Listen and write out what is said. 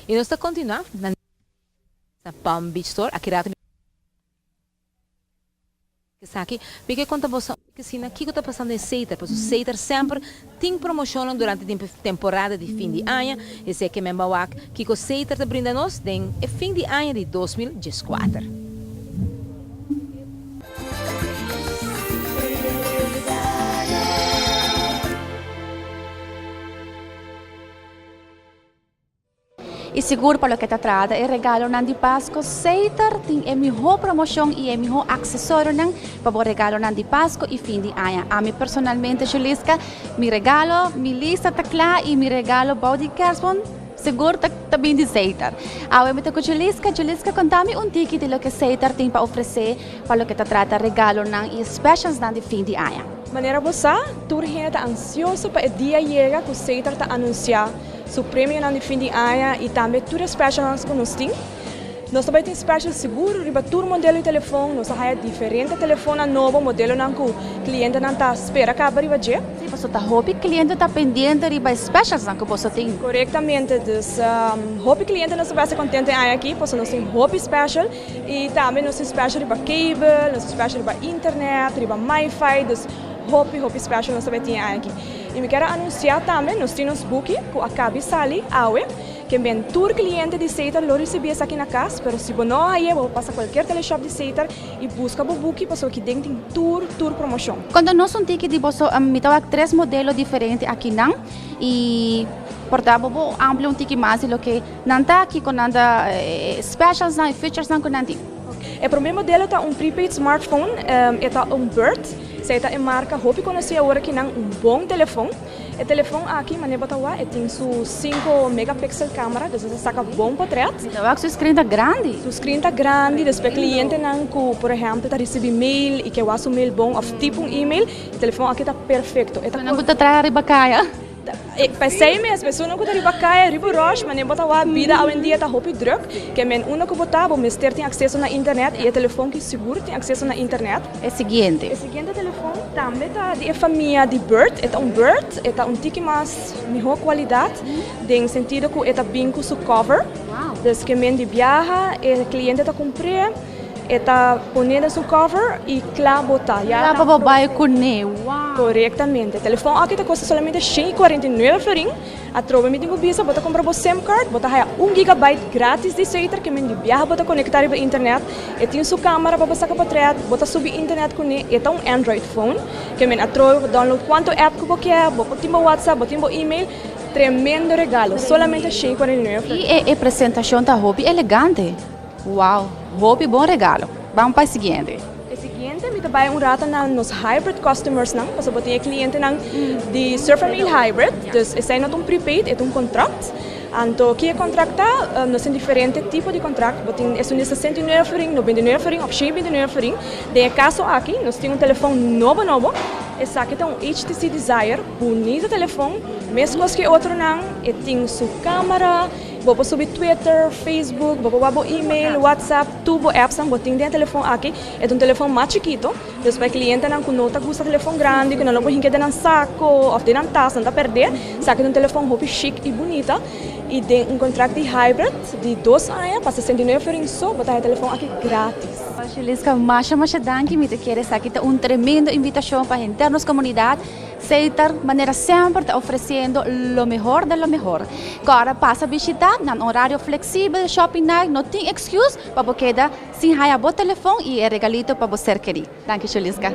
Y nos ta continua na Palm Beach Store. Aki rato mi Esaki mi ke konta boso asina kiko ta pasando den Seter, pasobra Seter semper tin promoshonnan durante di temporada di fin di aña, esei ke men bawak kiko Seter ta brinda nos den e fin di aña di 2014. Y sigur pa loke ta trata e regalonan di Pasco, Seiter tin e miho promocion y e miho accesorionan pa bo regalonan di Pasco y fin di aña. Ami personalmente, Juliska, mi regalo, mi lista ta cla y mi regalo bou di kerstboom sigur ta ta bin di Seiter. Awe mi ta cu Juliska. Juliska, conta mi un tiki di loke Seiter tin pa ofrece pa loke ta trata regalonan y specialsnan di fin di aña. Manera bo sa, tur hende ta ansioso pa e dia yega cu Seiter ta anuncia Su premionan di fin di aña y tambe tur e specialnan cu nos tin. Nos ta bay tin special sigur riba tur modelo di telefon. Nos a haya diferente telefonnan nobo, modelonan cu clientenan ta spera caba riba dje. Sí, pasobra ta hopi cliente ta pendiente riba e specialsnan cu boso tin. Corectamente. Dus hopi cliente nos ta bay haci contento e aña aki pasobra nos tin hopi special y tambe nos tin special riba cable, nos tin special riba internet, riba MiFi. Dus hopi hopi special nos ta bay tin e aña aki. I mi kier a anunsiá tambe nos tin nos buki ku a kabi sali awe, ke men tur kliente di Setar lo risibí esaki na kas, pero si bo no a haye bo por pasa kualkier teleshòp di Setar i buska bo buki pasobra ki den tin tur tur promoshon. Konta nos un tiki di boso, mi ta wak tres modelo diferente akinan i por ta bo bo amplia un tiki mas di loke nan ta, kiko nan ta, e specialsnan, e featuresnan ku nan tin. E promé modelo ta un prepaid smartphone, e ta un Bird. Esei ta e marka hopi konosí awor aki nan un bon telefon. E telefon aki manera bo ta wak e tin su sinku megapixel kamera dus e ta saka bon potret. Mi ta wak su screen ta grandi. Su screen ta grandi dus pa e klientenan ku por ehèmpel ta risibí mail i ke wak su mail bon òf tip un email e telefon aki ta perfekto. E ta. Nan ku ta traha riba kaya. P'esei mes, esunnan ku ta riba kaya, riba ròsh, manera bo ta wak bida awendia ta hopi drùk, ke men unda ku bo ta, bo mester tin akseso na internet i e telefon ki sigur tin akseso na internet. E siguiente. E siguiente telefon tambe ta di e famia di Bird. E ta un Bird, e ta un tiki mas mihó kualidat den sentido ku e ta bin ku su cover. Dus ke men di biaha e kliente ta kumpr'é. E ta pone den su cover y cla bo ta. Ya Cla pa bo bay cune. Wow! Corectamente. Telefon aki ta costa solamente 149 florin. Atrobe mi tin cu bisa bo ta compra bo sim card, bo ta haya un gigabyte gratis di Seiter ke men di biaha bo ta conecta riba internet. E tin su camera pa bo saca potret, bo ta subi internet cune. E ta un Android phone ke men atrobe bo download cuanto app cu bo kier, bo por tin bo WhatsApp, bo tin bo email. Tremendo regalo, solamente 149 florin. Y e presentacion ta hopi elegante. Wow, hopi bon regalo. Ban pa e siguiente. E siguiente mi ta bai un rato na nos hybrid customers nan, pasobra bo tin e clientenan di Surfermail hybrid, dus esei no ta un prepaid, e ta un contract. Anto ki e contract ta? Nos tin diferente tipo di contract, bo tin esun di 69 florin, 99 florin of 129 florin. Den e caso aki nos tin un telefon nobo nobo, esaki ta un HTC Desire, bunita telefon, mescos ki e otronan, e tin su camera, Bo por subi Twitter, Facebook, bo por wak bo email, WhatsApp, tur bo appsnan bo tin den e telefon aki. E ta un telefon mas chikito, dus pa e klientenan ku no ta gusta telefon grandi, ku nan no por hinka den nan sako òf den nan tas, nan ta pèrdè, esaki ta un telefon hopi chic i bunita. I den un kontrakt di hybrid di dos aña pa 69 florin so bo ta haña e telefon aki gratis. Juliska, masha masha danki. Mi ta kere esaki ta un tremendo invitashon pa henter nos komunidat. Setar, manera semper, ta ofreciendo lo mehor de lo mehor. Cora pasa bishita nan horario flexibel, shopping night, no tin excuse pa bo keda sin haya bo telefon y e regalito pa bo ser keri. Danki Juliska.